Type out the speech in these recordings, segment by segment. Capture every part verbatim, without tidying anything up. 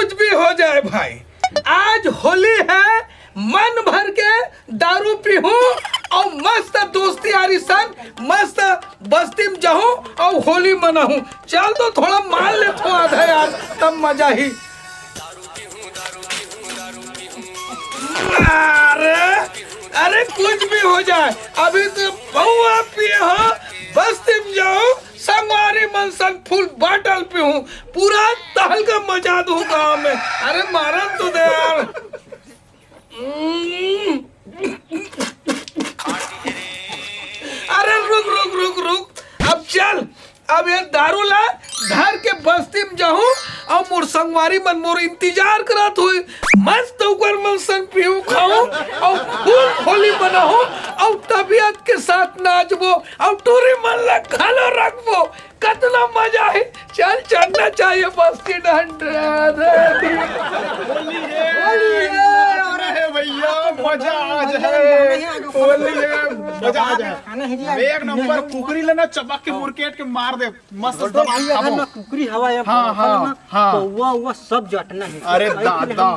कुछ भी हो जाए भाई, आज होली है, मन भर के दारू पीहूं अउ मस्त दोस्त यारी संग मस्त बस्ती में जाहूं अउ होली मनाहूं। चल तो थोड़ा मार ले तो आधा यार, तब मजा ही। अरे, अरे कुछ भी हो जाए, अभी तो बहुआ पिए हो, बस्ती में जाहूं, संगवारी मन संग फुल बाटल पीहूं, पूरा तहलका मचा दूं गांव में। अरे मारन तो दे यार। हम्म। अरे रुक रुक रुक रुक, अब चल, अब ये दारू ला धर के बस्ती में जाहूं अउ मोर संगवारी मन मोर इंतजार करत होई। मस्त ओकर मन संग पीहूं खाहूं अउ खूब होली मनाहूं अउ तबीयत के साथ नाचबो अउ टूरी मन ला घलो रखबो। कतना मजा है, चल चढ़ना चाहिए बस्ती डंड। होली है, होली है, अरे है भैया, मजा आ जाए। होली है, मजा आ जाए। एक नंबर कुकरी लेना, चपक के मुरकेट के मार दे। मस्त दबा खाबो। कुकरी हवा है, हाँ, हाँ, हाँ। कौवा उवा सब जटना है। अरे दादा,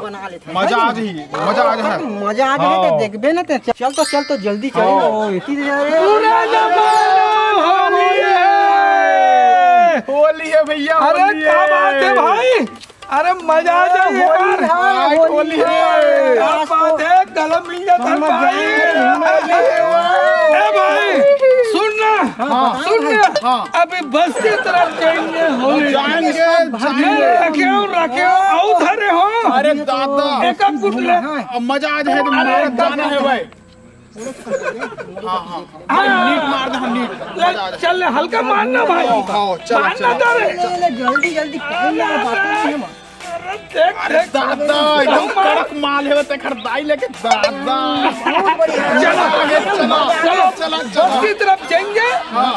मजा आ जाए, मजा आ जाए। मजा आ जाए, देखबे ना ते। चल तो, चल तो, जल्दी चल। हाँ। ओ, इतनी देर है। पूरा जमाना होली है। होली है भैया, अरे होली क्या है। बात है भाई, अरे मजा आ जाए यार। आज होली है। क्या बात है, गला मिल जाता है भाई। ए भाई, सुन ना, हाँ। सुन ना। हाँ। अभी बस्ती तरफ जाएंगे होली। जाएंगे, जाएंगे। रखे हो, रखे हो, आओ धरे हो। अरे दादा। एक कुछ ले। अब मजा आ जाए तो अरे मारा जाना है भाई। हाँ, हाँ। भाई, नीट मार दे, हाँ, नीट। मजा आ जाए। चल ले, हल्का मारना भाई। हाँ, हाँ, चल, मारना चल। तो रे। ले, ले, जल्दी, जल्दी, पहन ले, बातें नहीं मार। अरे देख, अरे देख। दादा, एकदम कड़क माल है, तेकर दाई लेके दादा। बहुत बढ़िया। चलो, आगे चलो, चलो, चलो, चलो। बस्ती तरफ जाएंगे। हाँ।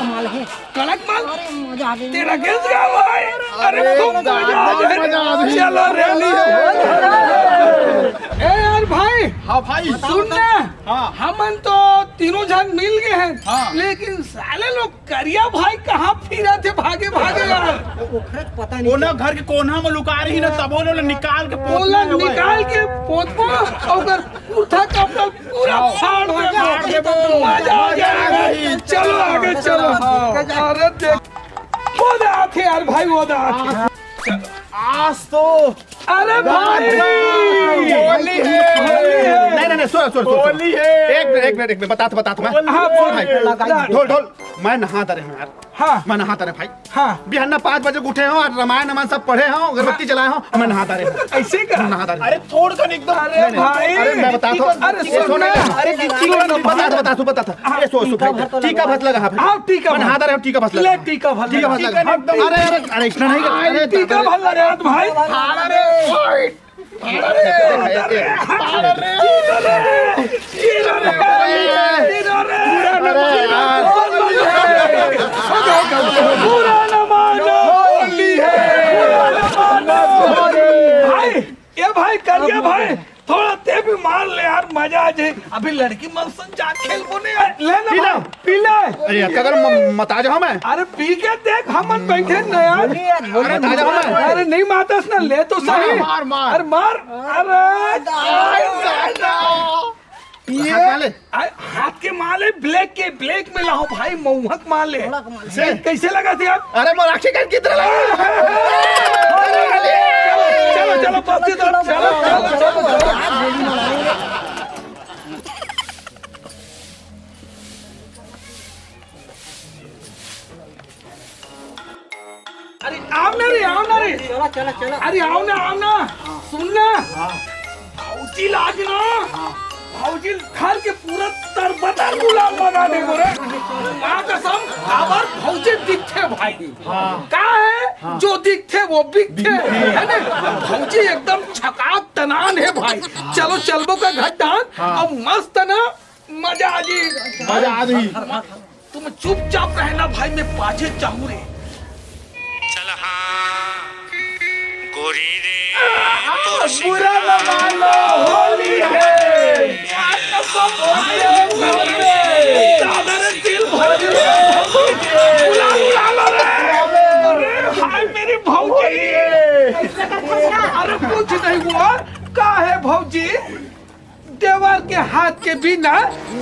कड़क माल। अरे, मजा आ गया। तेरा गेंद गया भाई। अरे, अरे, खूब मजा आ गया। मजा आ गया। चलो, रैली है। ए यार भाई। हाँ भाई। सुन ना। हाँ। हमन तो तीनों झन मिल गए हैं। हाँ। लेकिन साले लोग करिया भाई कहाँ फिरा थे भागे भागे यार। ओकरे पता नहीं। ओना घर के कोना में लुका रही ना, तबो ने निकाल के पोतना ओला है भाई। निकाल के पोतबो, ओकर कुर्ता कपड़ा पूरा फाड़ देबो। फाड़ देबो। मजा आ जाएगा। चलो आगे चलो। हाँ। अरे देख, वो दे आथे यार भाई, वो दे आथे। आज तो अरे भाई, होली है। होली है। नहीं, नहीं, नहीं, सुनो, सुनो, सुनो। होली है। एक मिनट, एक मिनट, एक मिनट, बता तो, बता तो मैं। होली है। भाई, ढोल, ढोल, मैं नहा दे रहे हूँ यार। हाँ। मैं नहा दे रहे भाई। हाँ। बिहान पाँच बजे उठे हूँ और रामायण, रामायण सब पढ़े हूँ, अगरबत्ती जलाए हूँ, मैं नहा दे रहे हूँ। ऐसे का? नहा दे रहे हूँ। अरे थोड़ कन एकदम। अरे नहीं, नहीं, भाई। अरे मैं बता तो। अरे ये सुन सुन ना। ना। अरे टीका बता, बता, बता, बता। हाँ, ये सो, सो टीका भाई। भर तो टीका लगा। भर लगा, हाँ भाई। हाँ, टीका मैं भर। नहा दे रहे हूँ, टीका भर लगा। ले टीका भर टीका लगा। भर लगा। टीका एकदम। अरे, अरे, अरे, इतना नहीं कर, अरे, टीका भर लगा यार भाई। अरे, अरे, अरे, अरे, यार। पूरा न मानो। होली है। पूरा न मानो। भाई, ये भाई, करिया भाई, थोड़ा ते भी मार ले यार, मजा आ जाए। अभी लड़की मन संग जा खेलबो नहीं यार। ले ना पी ले। भाई, पी ले। अरे यार, कगर म-, मता जाओ मैं। अरे पी के देख, हमन बैठे न यार। होली यार, होली अरे, मता जाओ मैं। अरे नहीं मातस ना, ले तो सही। मार, मार, मार। अरे मार। अरे। ये हाथ वाले। आ, हाथ के माल है, ब्लैक के, ब्लैक में लाओ भाई, मऊहक माल है। थोड़ा कमाल। कैसे लगा थे आप? अरे, मोर आँखी कान कितना लगा? चलो, चलो, बस, चलो, चलो, चलो, चलो, चलो। अरे आओ ना रे, आओ ना रे। चला, चला, चला। अरे आओ ना, आओ ना। सुन ना। हाँ। भौजी लाग ना। हाँ। भौजी घर के पूरा तरबतर गुलाल बना दे रे। माँ कसम, आबर भौजी दिखथे भाई। हाँ। का है? हाँ। जो दिखथे वो बिकथे। बिकथे। है ना? भौजी एकदम छकात तनान है भाई। हाँ। चलो चलबो का घर डान। हाँ। अब मस्त ना मजा आ जी। मजा आ जी। तुम चुपचाप रहना भाई, मैं बाजे चाहूँ रे। चल हाँ गोरी रे, तोर से बुरा न मानो, होली है। यार, कसम, होली है। दादा रे, दिल भर गया। बुला, बुला लो रे। अरे, हाय मेरी भौजी। होली है। अरे, कुछ नहीं हुआ। का हे भौजी, देवर के हाथ के बिना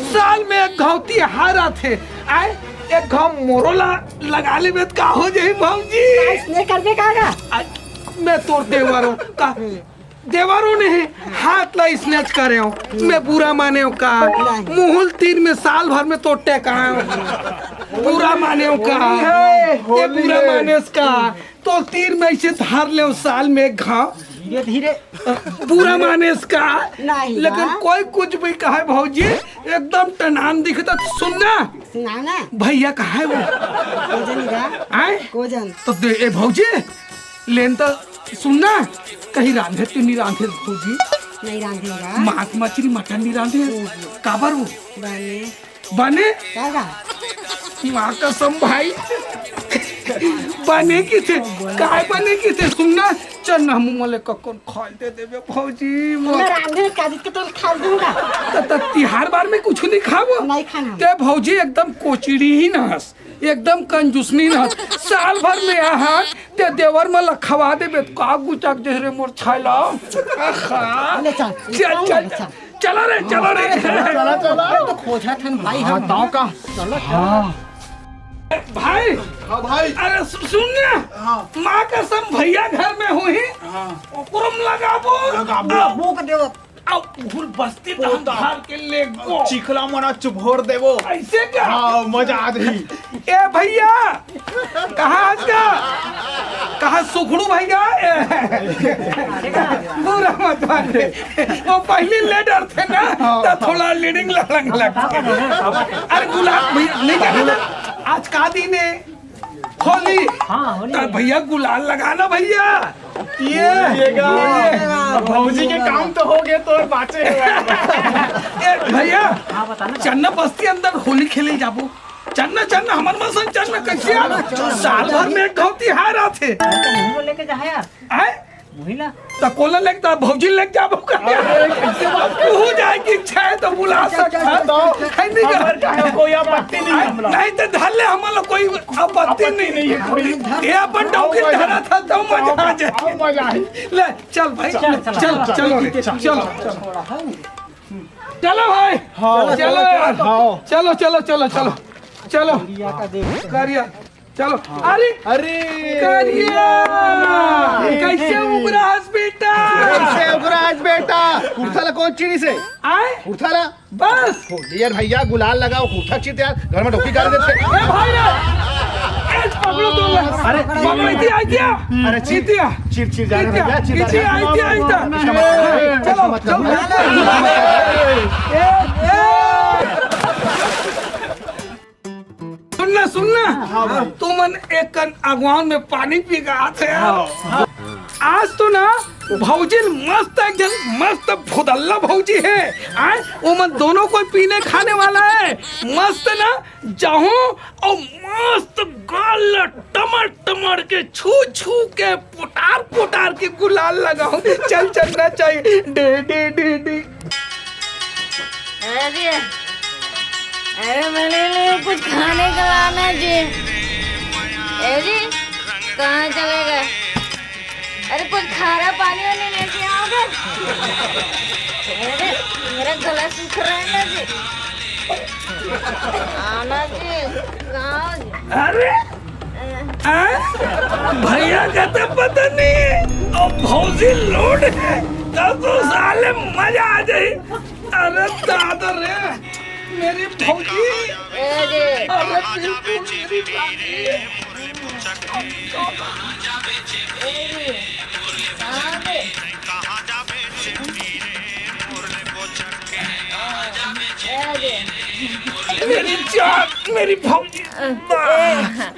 साल में एक घौं तिहार आथे। आय, एक घौं मोरो ला लगा लेबे त का हो जाही भौजी? अइसने करबे का गा? आय, मैं तोर देवर हूँ का? देवर हूँ नहीं, हाथ ला अइसने करे हूँ। मैं बुरा माने हूँ का? नहीं। मुहुल तीर में साल भर में तो टेकाए हूँ। बुरा माने हूँ का? होली है, ये होली बुरा है। माने का? तो तीर में अइसे धर ले साल में एक घौं। धीरे धीरे। बुरा माने का? नहीं लेकिन बा। कोई कुछ भी कहे भौजी, एकदम टनान दिखता। तो सुन ना। सुना ना। भैया कहाँ हे वो? कोजन गा। आय? कोजन। तो दे, ए भौजी, लेन तो सुन ना, कहीं रांधे तो नहीं रांधे भौजी? नहीं रांधे गा। मांस मछली मटन नहीं रांधे? नहीं। काबर वो? बने। बने? का गा? माँ कसम भाई, बने किथे? काय बने किथे? सुन ना, चल ना, हमू मन ले कक्कन खाय दे देबे भौजी। मैं रांधे का जिसके तो खा दूंगा। त, त तिहार बार में कुछ नहीं खाबो? नहीं खाना। ते भौजी एकदम कोचड़ी ही नहस, एकदम कंजूसनी नहस। साल भर में यहाँ ते देवर मन ला खवा देबे, त का गुचक दे रे मोर छायला। आहा। ले चल, चल, चल, ले चल। चलो रे, चलो रे। चला, चला। तो खोजा थन भाई हम। बताओ का? चलो, चलो। भाई। हाँ भाई। अरे सु-, सुन ना। हाँ। माँ कसम भैया घर में हुई। हाँ। ओकरम लगाबो। लगाबो। अब वो कर देबो। अब भूल बस्ती तो हम पोता। घर के ले गो। चिखला मना चुभोर देबो। अइसे का? हाँ, मजा आ जाही। ए भैया, कहाँ आज का? कहाँ सुखड़ू भैया? ए, बुरा मत माने। वो पहली ले डरथे ना, हाँ। तो थोड़ा लीडिंग लड़ंग लगथे। अरे गुलाब भैया, नहीं जाने ना। आज का दिन है? होली। हाँ, होली। तो भैया गुलाल लगाना भैया। ये, ये का? ये। अब भौजी के काम तो हो गए, तो और बाचे हुए। ए, भैया, हाँ, बता ना। चन्ना बस्ती अंदर होली खेले जाबो। चन्ना, चन्ना, हमर मन संग चन्ना, कैसे यार? साल भर में एक घौं तिहार आथे। अरे, तो मुँह लेके जा यार। आय? वही ला। तो कोला लेके तो भौजी लेके जाबो का? अरे, कैसे बात कर तू जाए की इच्छा है तो बुला चल, चल, सकता है। चल, चल, चल। है नहीं का? हमार काहे कोई आपत्ति नहीं है हमरा। नहीं तो धर ले, हमला कोई आपत्ति आपत्ति नहीं। नहीं है कोई। ये अपन आओ डौकी मजा। धरा था तो मजा आ जाए। आओ मजा आए। ले, चल भाई, चल, चल, चल, चल, चलो रे, चल। चलो, चलो। चलो भाई। हाँ। चलो यार। हाँ। चलो, चलो, चलो, चलो। चलो। करिया का देख। करिया। चलो। अरे। अरे। करिया। ये कैसे है। उगरा हस बेटा? कैसे उगरा हस बेटा? कुर्ता ला कौन चीज से? आए? कुर्ता ला? बस। हो, यार भैया, गुलाल लगाओ, कुर्ता चीर यार, घर में डौकी गाड़ देथे। ए भाई रे, ए पकड़ो तो ले। अरे, पकड़ो, इति आई दिया। अरे, चीर, इति आ। चीर, चीर जा रहे इति आ, भैया, चीर जा इति रहे। आ, इति आ, इति आ। इसका मतलब, चलो, इसका मतलब चलो। ए, ए। सुन ना, सुन ना। हाँ भाई। तुमन एक कन अगवान में पानी पी के आत हे। हाँ। आज तो ना भौजी मस्त, एक झन मस्त फुदल्ला भौजी हे। आय, ओमन दोनों कोई पीने खाने वाला हे। मस्त ना जाहूं अउ मस्त गाल ला टमर टमर के छू छू के पुटार पुटार के गुलाल लगाहूं। चल चलना चाहिए। Day day day day. अरे, अरे मेरे लिए कुछ खाने का लाना जी। ए जी, कहाँ चले गए? अरे कुछ खारा पानी वानी लेके आओगे? अरे मेरा गला सूख रहा है ना जी। आना जी, कहाँ हो जी? अरे, हैं? भैया का तो पता नहीं, और भौजी लोड है, तब तो साले मजा आ जाए। अरे दादा रे, मेरी भौजी। ए रे। अरे बिल्कुल मेरी भाभी। मेरी जान, मेरी भौजी।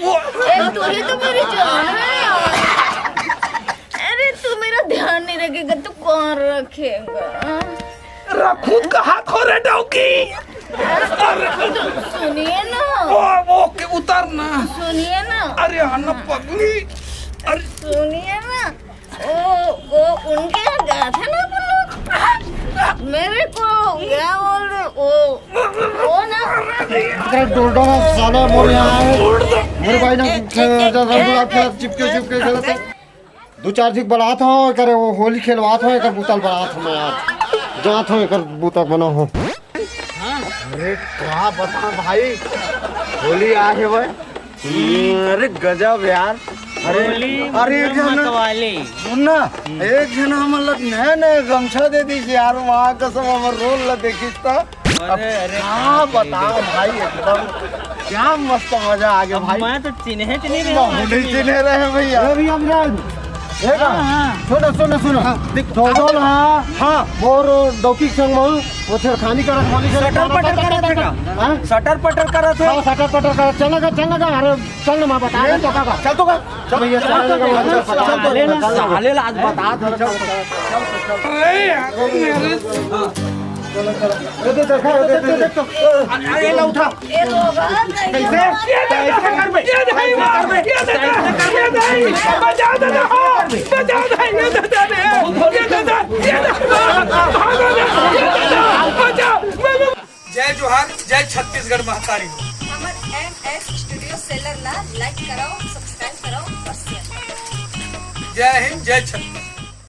वो ए, तू ही तो मेरी जान है यार। अरे, तू मेरा ध्यान नहीं रखेगा, तो कौन रखेगा? रखूं का हाथ हो रे डौकी। अरे, सुनिए ना। ओ, वो के उतर ना। सुनिए ना। अरे, आना पगली। अरे। सुनिए ना। ओ, वो उनके यहाँ गया था ना अपन लोग। मेरे को क्या बोल रहे, वो, वो ना। अरे, डोडा साला मोर यहाँ है। मेरे भाई ना, ए, ए, ए, ज्यादा ए, गुलाब के साथ चिपके, चिपके गलत है। दू चार झिक बलात हंव, एकर वो होली खेलवात हंव, एकर बुता ल बलात हंव मैं आज। जात हंव, एकर बुता बनाहूं। अरे का बता भाई, होली आ हे भाई। हम्म, अरे गजब यार। अरे, होली अरे, एक झन मतवाली। सुन ना, एक झन हमन ला नया नया गमछा दे दीस यार, माँ कसम, हमर रोल ला देखिस त। अरे, अरे, का बता भाई, एकदम क्या मस्त मजा आ गया भाई। मैं तो चिन्हे च नहीं रहे। बहुत ही चिन्हे रहे भैया। अरे भैया, विराज, हे का? हाँ, हाँ। सुन, सुन, सुन। हाँ, देख, तो बोल, हाँ। हाँ। मोर डौकी के संग में वो छेड़खानी करत बोली से सटर पटर करत हे का? हाँ? सटर पटर करत हे? हाँ, सटर पटर करत। चल ना, चल ना, अरे चल ना, मैं बता दे तो का। चल तो का। चल भैया, चल, चल, चल, चल, चल, चल, चल, चल, चल, साले ला आज बता दे। अरे ला उठा। कैसे? कैसे करबे? ये नहीं, ये नहीं, ये नहीं, बचा दादा हो, बचा दादा, ये दादा रे, ये दादा, ये दादा, भागो रे, ये दादा, बचाओ। जय जोहार, जय छत्तीसगढ़ महतारी हो। हमर एम एस स्टूडियो सेलर ला लाइक कराओ, सब्सक्राइब कराओ और शेयर कराओ। जय हिंद, जय छत्तीसगढ़।